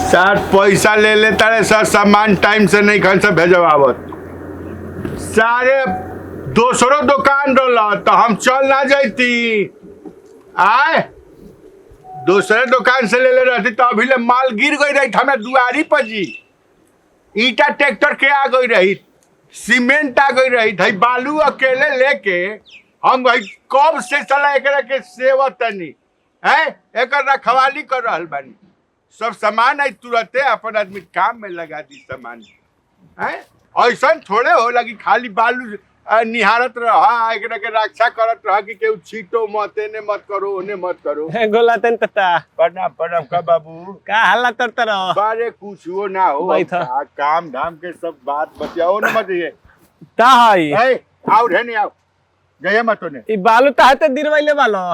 सर पैसा ले ले तारे सर, सामान टाइम से नहीं खन से भेजवावत। सारे दोसरो दुकान रहल तो हम चल ना जैती। आए दूसरे दुकान से ले ले रहती तो अभी ले माल गिर गई रही हमरा दुआरी पर जी। ईटा ट्रैक्टर के आ गई रही, सीमेंट आ गई रही हई, बालू अकेले लेके हम भाई कब से चला एकरा के सेवा तनी है, एकर रखवाली कर रहल बानी। सब सामान आई तुरंते अपन आदमी काम में लगा दी सामान है। ऐसा थोड़े होला कि खाली बालू निहारत रह, एकरा के रक्षा करत रह कि केहू छीटो मत, एने मत करो, ओने मत करो। गोला तन तता। प्रणाम प्रणाम का बाबू। का हल्ला तर तर? बारे कुछ ना हो। बैठ। काम धाम के सब बात बतियाओ ना मत ये। ता हई। ए आओ रे, नहीं आओ जय मत ने। ई बालू ताहते दिरवैले बालो?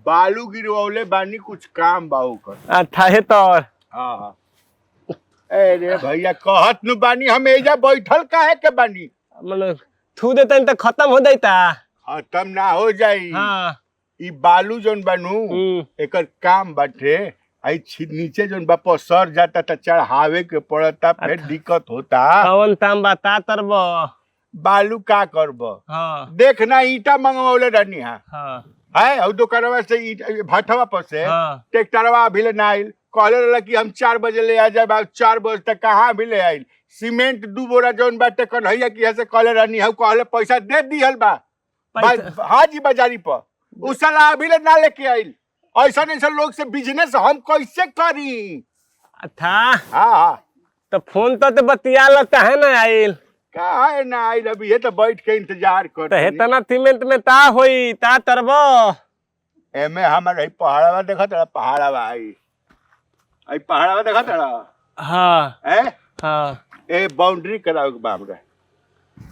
बालू गिरवले बानी, कुछ काम बाऊ कर। आ थाहे तोर। हाँ हाँ, अरे भैया कहत नु बानी हम एजा बैठल काहे के बानी? मतलब थू देतन त खत्म हो जाता। खत्म ना हो जाई। हाँ। ई बालू जोन बनू एकर काम बाटे, आई नीचे जोन बा पसर जाता त चढ़ावे के पड़ता, फिर दिक्कत होता। कौन ताम बा ता तरब? बालू का करब? हाँ। देखना ईटा मंगवले रहनी। हाँ। हाँ। है और दुकानवा से ईटा भट्ठवा पर से। हाँ। ट्रैक्टरवा अभी ले ना आइल। कहले रहला कि हम 4 बजे ले आ जाए, 4 बजे तक कहाँ अभी ले आइल। सीमेंट 2 बोरा जौन बाटे कन्हैया की से कहले रहनी हम, कहले पैसा दे दिहल बा। हाँ जी, बाजारी पर उ साला अभी ले ना लेके आइल। ऐसा ऐसा लोग से बिजनेस हम कैसे करी? था। हाँ हाँ। तो फोन तो ते बतिया लता है ना आइल? का है ना आइल अभी, ये तो बैठ के इंतजार कर। तो हेतना सीमेंट में ता होई, ता तरब? एमे हमर है पहाड़वा देखत रहा, पहाड़वा आई आई पहाड़वा देखत रहा? हाँ। ए हाँ। ए बाउंड्री करावे के बा हमरा।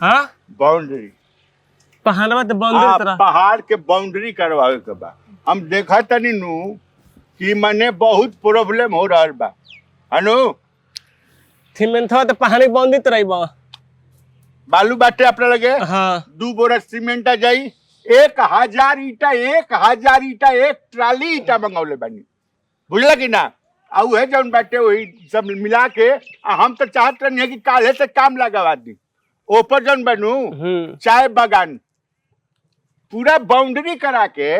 हाँ। बाउंड्री। पहाड़वा ते बंद तरह? पहाड़ के बाउंड्री करवावे के बा। हम देखा तनी नु कि मने बहुत प्रॉब्लम हो रहल बा अनु। सीमेंटवा ते पहाड़ी बंदित रहिब। बालू बाटे अपने लगे? हाँ। 2 बोरा सीमेंट आ जाई, 1000 ईटा, 1000 ईटा, एक ट्राली ईटा मंगौले बानी, बुझला कि ना? आ उहे जौन बाटे वही सब मिला के आ हम तो चाहत रहनी है कि काल्हे से काम लगावा दी। ऊपर जौन बनू चाय बागान पूरा बाउंड्री करा के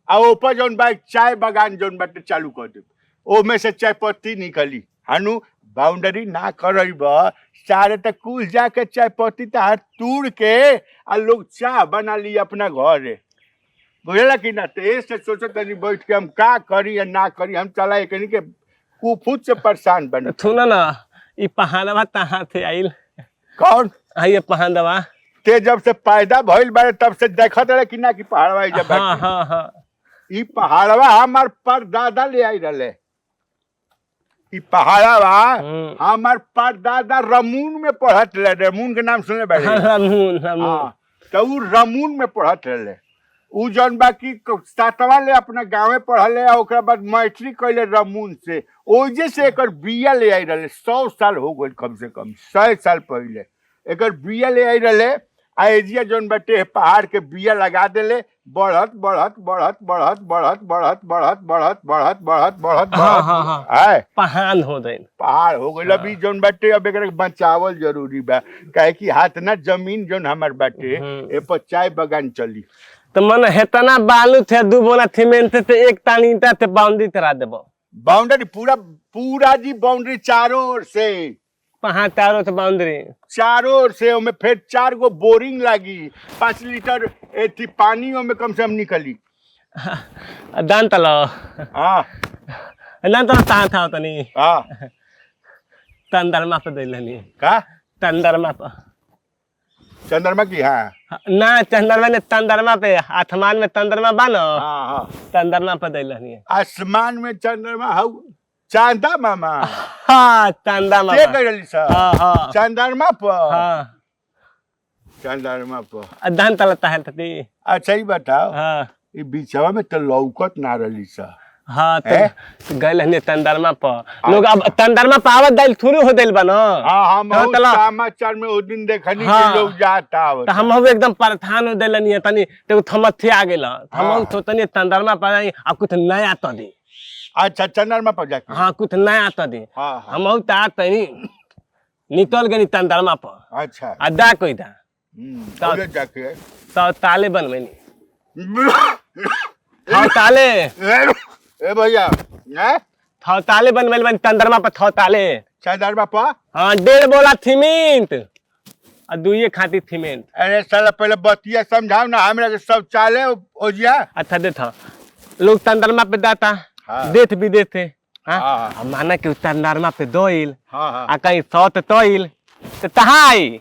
आ ऊपर जौन बा चाय बागान जौन बाटे चालू कर दे, ओमे से चाय पत्ती निकली हनु। बाउंड्री ना करब सारे त कुल जाके चाय पत्ती तहार तूड़ के आ लोग चाय बना ली अपना घरे, बुझला कि ना? तो ऐसे सोचत तनी बैठ के हम का करी या ना करी। हम चला एकनी के कुफुत से परेशान बने। थू ना ना, ई पहाड़वा तहाँ थे आइल? कौन? आइए पहाड़वा। ते जब से पैदा भइल बारे तब से देखत रहे कि ना कि पहाड़वा एजा हाँ। बाटे? हाँ हाँ। ई पहाड़वा हमार परदादा ले आई रहे ई पहाड़वा। हमार परदादा रमून में पढ़त रहे। रमून के नाम सुनले बारे? हाँ, रमून रमून। हाँ, तो उ रमून में पढ़त रहे। उ जौन बाकी सातवा ले अपना गाँवे पढ़ले आ ओकरा बाद मैट्रिक कैले रमून से। ओजे से एकर बिया ले आई रहे। 100 साल हो गइल, कम से कम 100 साल पहले एकर बिया ले आई रहे आ एजिया जौन बाटे पहाड़ के बिया लगा देले, बढ़त बढ़त बढ़त बढ़त बढ़त बढ़त बढ़त बढ़त बढ़त बढ़त बढ़त हाँ बढ़त हाँ हाँ आए पहाड़ हो गइल। पहाड़ हो गइल। अभी जौन बाटे अब एकरा के बचावल जरूरी बा, काहे कि हाथ ना जमीन जौन हमार बाटे ए पर चाय बगान चली। तो मन हेतना बालू थे, 2 बोरा सीमेंट थे, एक तान ईटा थे, बाउंड्री तरा देबो? बाउंड्री पूरा पूरा जी, बाउंड्री चारों ओर से। पहाड़ चारों से बाउंड्री। चारों ओर से। ओमे फिर चार गो बोरिंग लागी, 5 लीटर एथी पानी ओमे कम से कम निकली। दान तलो। हाँ। दान तलो तहाँ था तनी। हाँ। तंदरमा पे दिलनी। का? तंदरमा पे। चंद्रमा की? हाँ। ना, चंद्रमा ने तंदरमा पे, आसमान में तंदरमा बा न। हाँ हाँ। तंदरमा पे दिलनी। आसमान में चंद्रमा हौ, चांदा मामा। हाँ, चंदा मामा। के कह रही सर? हाँ हाँ। चंद्रमा पर? हाँ। चंद्रमा पर। दान तलो तहल तती। अच्छा ही बताओ। हाँ। ई बीचवा में तो लौकत ना रही सा। हाँ। हैं? तो गए हनी तंदरमा पर। लोग अब तंदरमा पर आवत दाइल थोड़ी हो दिल बा न। हाँ, हम तो समाचार में वो दिन देखनी कि लोग जाता तो हम एकदम परेशान हो दिलनी है तनी तो थमथी आ गेल हम। तो तनी तंदरमा पर आई आ कुछ नया तनी। अच्छा चंदरमा पर जाके। हाँ कुछ नया तो दे। हाँ हाँ। हम त तनी निकल गनी तंदरमा पर। अच्छा। आ दा कोई दा। हम्म, ओजे जाके। तो ताले बनवेनी। थौ ताले। ए भैया ने थौ ताले बनवेल बन तंदरमा पर थौ ताले। चंदरमा पर। हाँ 1.5 बोला सीमेंट आ दुइये खाती सीमेंट। अरे साला पहले बतिया समझाओ ना हमरा के शौचालय ओजिया। अच्छा दे था लोग तंदरमा पे दाता। हाँ। देत भी देते। हाँ। हाँ। आ माना कि तंदरमा पे दोइल हाँ हाँ। आ कहीं सौत तोइल तो तहाँ आई।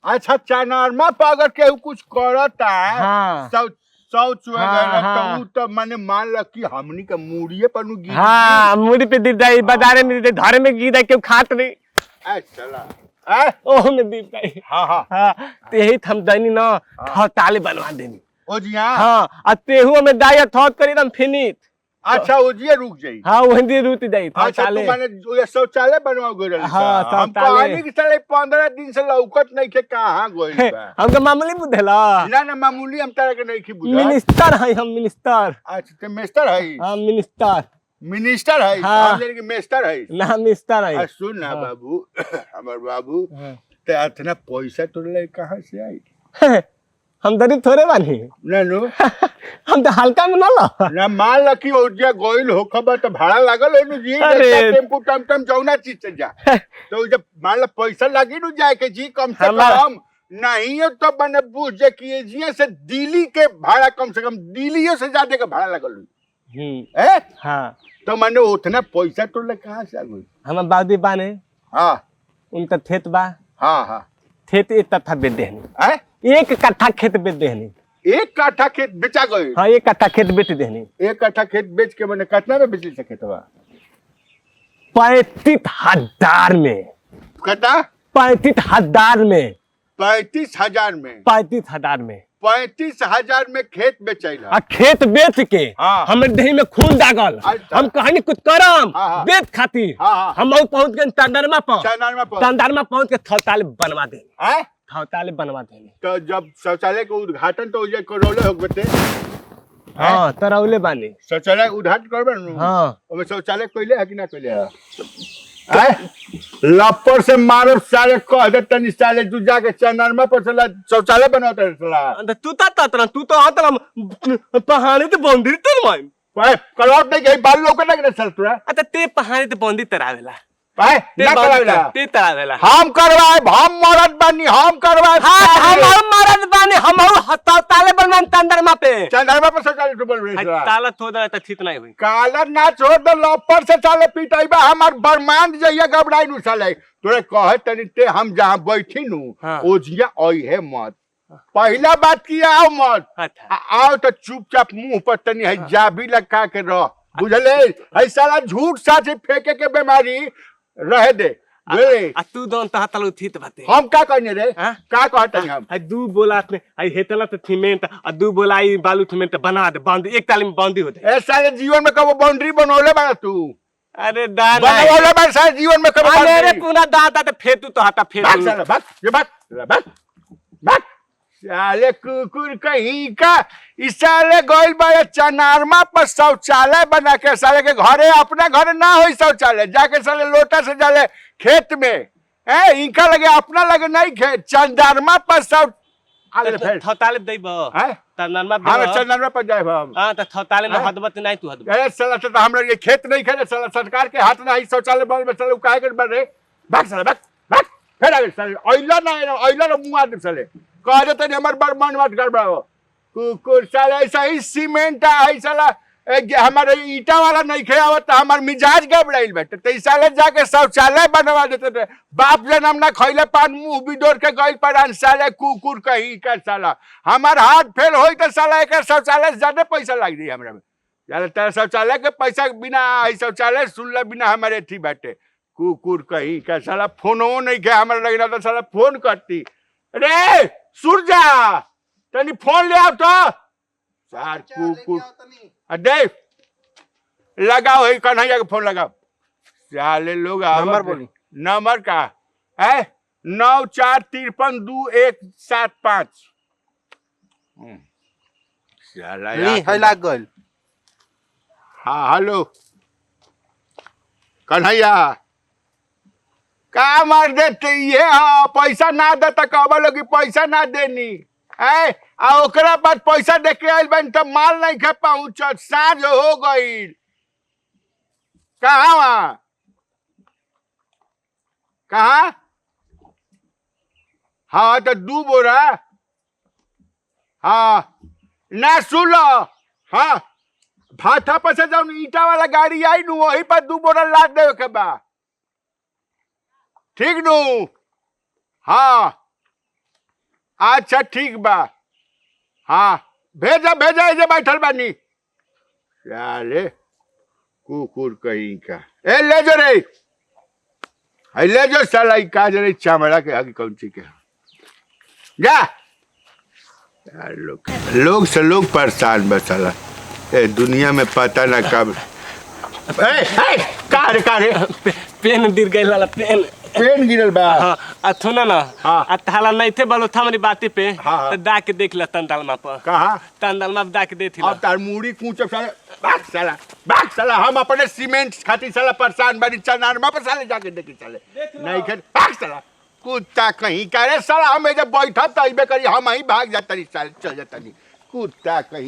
अच्छा चनरमा पर अगर केहू कुछ करता हाँ। शौच शौच वगैरह हाँ, तो उ तो माने मान ल कि हमनी के मूड़िए पर नु गिर। हाँ मुड़ी पे गिर जाई, बाजारे में गिर जाई, घर में गिर जाई, केहू खात नहीं। ए साला ए ओह में गिर जाई। हाँ हाँ। हाँ तो यही हम दैनी न थौ ताले बनवा देनी। ओजिया। हाँ आ तेहू में दाई थौत करी एकदम फिनित। अच्छा ओजिया रुक जाई। हाँ वही रुत जाई थौ अच्छा तू ताले। माने ओया शौचालय बनवा गइल। हाँ, हम शौचालय। कहनी कि साले 15 दिन से लौकत नहीं के कहां गइल बा। हमके मामूली बुझेला। ना ना मामूली हम तारा के नहीं की बुझा। मिनिस्टर है हम, मिनिस्टर। अच्छा ते मिनिस्टर है। हाँ मिनिस्टर। मिनिस्टर है। हाँ। हम जाने कि मिनिस्टर है। ना मिनिस्टर है। आ सुन ना हाँ। बाबू हमर बाबू हाँ। ते इतना पैसा तोरे लगे कहाँ से आई? हम गरीब थोड़े बानी। ना नो हम तो हल्का में ना लो। ना मान ल कि ओजिया गइल होखबा त भाड़ा लागल होनु जी। अरे। टेम्पू टम टम जौना चीज से जा तो जब मान ल पैसा लागी नु जाए के जी कम से कम नहीं हो तो बने बुझ जे कि एजिया से दिल्ली के भाड़ा कम से कम दिल्ली से ज्यादा के भाड़ा लागल होई। ए हाँ तो माने उतना पैसा तोरे लगे कहाँ से आ गइल? हम बाबू बाने। हाँ उनका खेत बा। हाँ हाँ। खेत एक कट्ठा बेच देहनी। ए 1 कट्ठा खेत बेच देहनी। 1 कट्ठा खेत बेचा गई? हाँ 1 कट्ठा खेत बेच देहनी। 1 कट्ठा खेत बेच के मैंने कितना में बेच सके तो? 35,000 में। कितना? 35,000 में। 35,000 में। 35,000 में। 35,000 में खेत बेचैल। आ खेत बेच के हाँ। हमरे देह में खून दागल। अच्छा। हम कहनी कुछ करम हाँ, हाँ। बेच खातिर। हाँ, हाँ। हम और पहुंच गए तंदरमा पर। चंदरमा पर। तंदरमा पहुंच के थौताले बनवा देनी। हैं? थौताले बनवा देनी। तो जब शौचालय के उद्घाटन तो ये करौले हो गए। हाँ तरौले बानी। शौचालय उद्घाटन करबे नु? हाँ। ओमे शौचालय कइले है कि ना कइले है? लप्पर से मारब साले कह दे तनी साले तू जाके चंदरमा पर चला शौचालय बनवत चला। तू तो ततरा तू तो आतला पहाड़ी ते बाउंड्री तर माई। पाए करौट नहीं गई बाल लोग ना चल तोरा। अच्छा ते पहाड़ी ते बाउंड्री तरावेला। पाए ते ना करावेला। ते तरावेला। हम करवाए हम मरद बानी हम करवाए। हाँ हम मरद बानी हम ताले बनवान चंदरमा पे। चंदरमा पर शौचालय तू बनवे चला। ताला थोड़ा त ठीक नहीं हुई। काला ना छोड़ दे लप्पर से साले पिटाइबा हमार बरमांड जइया घबराई नु साले। तोरे कहे तनी ते हम जहां बैठी नु हाँ। ओजिया आई है मत। पहला बात किया आओ मत। अच्छा। आओ तो चुपचाप मुंह पर तनी है जाबी लगा के रह बुझले। है साला झूठ सच फेंके के बीमारी रहे दे बुझले। आ तू दोन तहा तल उठित बाते। हम का कहने रे? हाँ? का कहत हम? आ दू बोला ने आई हेतला त सीमेंट आ दू बोला आई बालू सीमेंट बना दे बांध एक ताली में बाउंड्री हो जाए। ए साले जीवन में कबो बाउंड्री बनौले बाड़ा तू? अरे दाना बनौले बाड़ा साले जीवन में कबो अरे रे बाउंड्री? पुना दादा त फेतू तो हाता भाग फेतू। साला भाग ये भाग साला, भाग भाग साले कुकुर कहीं का इस साले गइल बाड़े चनारमा पर शौचालय बना के साले के घरे अपना घरे ना होई शौचालय जाके साले लोटा से जाले खेत में ए इनका लगे अपना लगे नहीं खेत चंदरमा पर शौच अरे फेर थताले दैब हैं? चंदरमा हाँ चंदरमा पर जाए हम। हां त थताले में हैं? हदबत नहीं तू हदबत। अरे साला तो हमरा ये खेत नहीं खेत साला सरकार के हाथ ना ही शौचालय बन में साले काहे के बन रे भाग साला भाग भाग फेर आगे साले अइला ना अइला ना मुंह आदम साले कह दे तनी हमर बड़ मन मत गड़बड़ाओ कुकुर साला ऐसा ही सीमेंट है साला हमारे ईटा वाला नहीं खे आवत त हमार मिजाज गड़बड़ाइल बाटे त ई साले जाके शौचालय बनवा देते थे बाप जनम ना खइले पान मुंह बिडोर के गइल परान साले कुकुर कहीं का साला हमार हाथ फेल होई त साला एकर शौचालय से ज्यादा पैसा लाग जाई हमरा में। साला तेरा शौचालय के पैसा बिना ई शौचालय सुनला बिना हमारे अथी बाटे कुकुर कहीं का साला फोनो नहीं के हमारे लगे तो साला फोन करती रे सुरजा तनी फोन ले आओ तो सार कुकुर अरे लगाओ है कन्हैया के फोन लगाओ साले लोग आवत नंबर बोली। नंबर का है 9 4 53 2 1 7 5। साला ली यार। है लाग गइल। हाँ हेलो। कन्हैया का मार देते ये? हाँ, पैसा ना दे त कहबा लोग कि पैसा ना देनी। ए आ ओकरा बाद पैसा दे के आइल बानी त माल नहीं खा पहुंचत, साँझ हो गईल। कहाँ वहाँ कहाँ? हाँ तो 2 बोरा। हाँ ना सुन लो, हाँ भाथा पर से जौन ईटा वाला गाड़ी आई नु वही पर 2 बोरा लाद देवे के बा, ठीक नु? हाँ अच्छा ठीक बा। हाँ भेजा भेजा, एजे बैठल बानी। साले कुकुर कहीं का। ए ले जो रे, ए ले जो साला, ई का रे चमड़ा के आगे कौन चीज के जा। यार लोग लोग से लोग परेशान बा साला ए दुनिया में, पता ना कब। ए ए का रे, का रे? पेन गिर गइल वाला पेन। पेन गिरल बा? हाँ, आ थुना ना। हाँ। आ थाला नहीं थे बोलो था हमारी बाती पे। हाँ, हाँ। तो दा के देख ला तंदालमा पर। कहा? तंदालमा पे दा के देख ला। अब तार मूड़ी कूचब साले, भाग साला, भाग साला। हम अपने सीमेंट खातिर साला परेशान बानी, चनारमा पर साले जाके देखी साले। नहीं कर, भाग साला कुत्ता कहीं का रे साला। हम एजे बैठब त अइबे करी, हम ही भाग जातनी साले, चल जातनी कुत्ता कहीं।